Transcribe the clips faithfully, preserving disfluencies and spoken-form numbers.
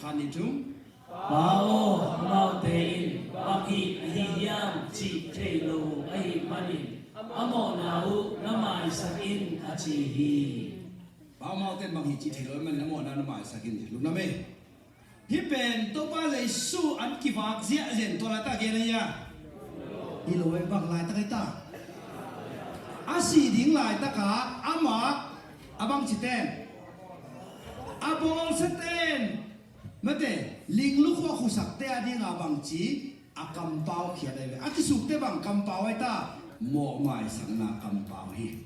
Khat, nih, thum. Pa aw, amaute in bang hih ahi hiam cih thei lo ahih manin a mawhna uh na maisak in, a ci hi. Pa aw, amaute in bang hih cih thei lo ahih manin a mawhna na maisak in. Lungdam ei. Hih pen Topa Jesu an kivak ziahziah in tua laitak gen ahi a, hi lo ei, bang laitak ahi ta? A sih ding laitak a amah a bangci ten, a bawlsia ten, mate, linglukhuak husakte a dinga bangci a kampau khiat ahi ve. A kisukte bang kampau ahi ta? Mawhmaisakna kampau hi.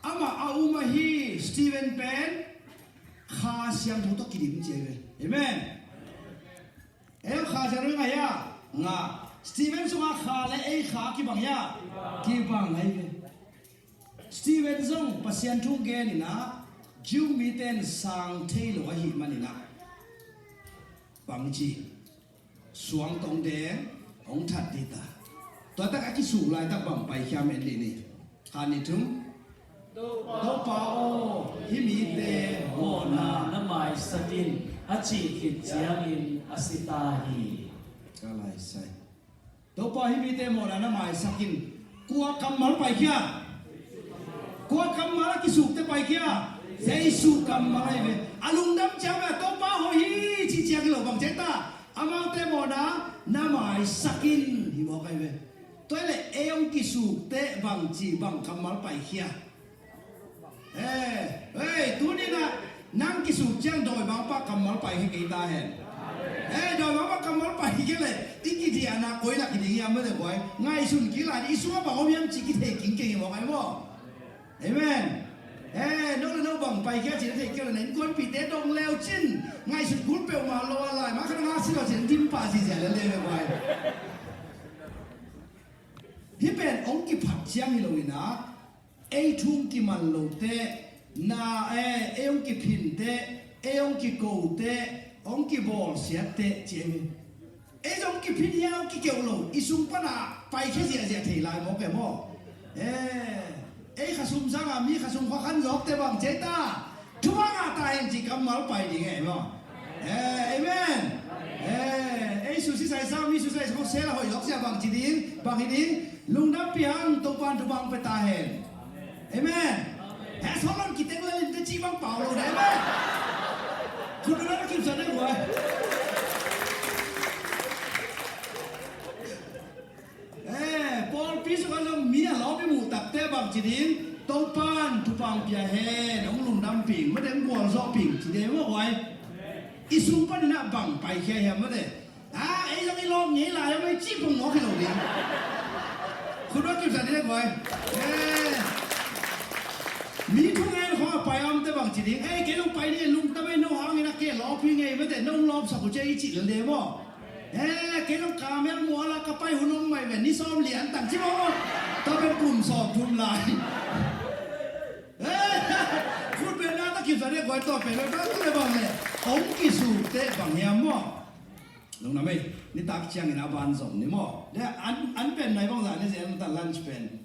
Amah a um ahi Stephen pen Kha Siangtho tawh kidim ci ahi ve. Amen. Ei Kha Siangtho ngah hia? Ngah. Stephen sungah Kha le ei Kha kibang hia? Kibang ahi ve. Stephen zong Pasian thu genin ah Jew mite in sang thei lo ahih manin ah bangci suang tawh deng hong that ding ta. Tua tak a kisuk laitak bang paikhia, en dih ni. Khat, nih, thum. Topa aw, hih mite mawhna na maisak in, a cih khit ciangin a si ta hi. Ka lai sai. Topa, hih mite mawhna na maisak in. Kua kammal paikhia? Kua kammal a kisukte paikhia? Jesu kammal ahi ve. A lungdam ciang ve, Topa aw, hih ci ciang hi lo, bang ci ta? Amaute mawhna na maisak in, hi mawk ahi ve. Tua hi leh ei hong kisukte bangci, bang kammal paikhia? Eh, eh, tuni-in ah nang kisuk ciang dawimangpa kammal paikhia kei ta hen. Eh, dawimangpa kammal paikhia leh i kidiahna koi lak hi ding hiam, mate, kua hi? Ngaihsun kik lai ding, i sungah bang om hiam cih kithei kik kei hi mawk ahi maw? Amen. Eh, no le no bang paikhia cih na theih kei leh na innkuanpihte dong leu cin, ngaihsut kul peuhmah lo a, lai mah khat a ngak si lo cin dim pah ziahziah lel ding hi ve, kua hi? Hih pen hong kiphat ciang hi lo-in ah, ei thu hong kiman lote, na, eh, ei hong kiphinte, ei hong kikote, hong kibawlsiatte ci ahi ve. Ei zong hong kiphin hia, hong kikeuh lo, i sung pan a paikhia ziahziah thei lai mawk e maw? Eh, ei khasum sangin mi khasum khua khan zawkte bang ci ta? Thupha ngah ta hen cih kammal pai ding e maw? Eh, amen. Eh, ei suicide sang, mi suicide sang sel a hoih lawk sia bang ci ding, bang hi ding? Lungdampih hang, Topa'n thupha hong pia ta hen. Amen. He, sawt lo-in kitek lel in teh cih bang pau lo ding, amen. Khut beng a kipsak ding, kua hi? Eh, pawlpi sungah zong mi a lawm i muh takte bang ci ding? Topa'n thupha hong pia hen, hong lungdampih ing, mate, hong gualzawhpih ing ci ding maw, kua hi? I sung panin ah bang paikhia hiam, mate? Ah, ei zong i lawm ngei lai hiam, ei cih pong mawk hi lo ding. Khut beng a kipsak ding, kua hi? Eh. Mi thungen khawng a pai a omte bang ci ding? Ei, kei zong pai ding, lungdam ei, no hangin a kei lawp hi ing ei, mate, nong lawpsak uh ci-a i cih lel ding maw? Eh, kei zong kamel mual a ka pai hun om mai ve, ni sawm lian tang ci maw. Tua pen kum sawmthum lai. Eh, khut beng a ta kipsak ding, kua hi? Tua pen bang tu le bang le, hong kisukte bang hiam maw? Lungdam ei, nitak ciangin a ban zom ni maw? An, an pen nai bangzah ni zen ta, lunch pen.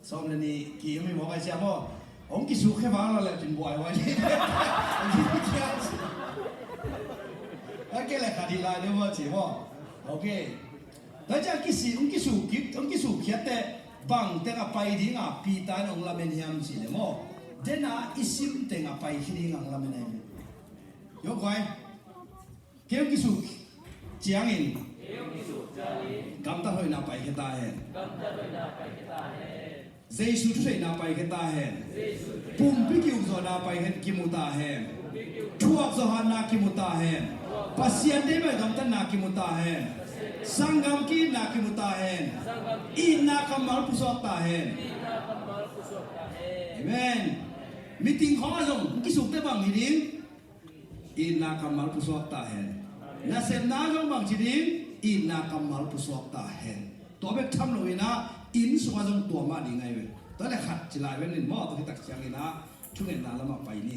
Sawm le nih kim hi mawk a, sia maw? Hong kisuk khia vang lo leh cin buaihuai ni. A kei le khat hi lai ni maw, ci maw? Ok. Tua ciang kisi, hong kisuk kik, hong kisuk khiat teh bang teng a pai ding a Peter in hong lamen hiam cih leh maw? Den a i sim teng a paikhia ding a hong lamen ahi. Yo, kua hi? Kei hong kisuk ciangin gamtat hoihna paikhia ta hen. Jesu thutheihna paikhia ta hen. Pumpi ki-ukzawhna paikhia kimu ta hen. Thuakzawh hatna kimu ta hen. Pasian deih beh gamtatna kimu ta hen. Sanggam ki-itna kimu ta hen. Itna kammal pusuak ta hen. Amen. Meeting khawng ah zong hong kisukte bang hi ding? Itna kammal pusuak ta hen. Nasepna zong bang ci ding? Itna kammal pusuak ta hen. Tua bek tham lo-in ah inn sungah zong tua mah ding ahi ve. Tua le khat ci lai ven in maw, tua khit tak ciangin ah thungetna lamah pai ni.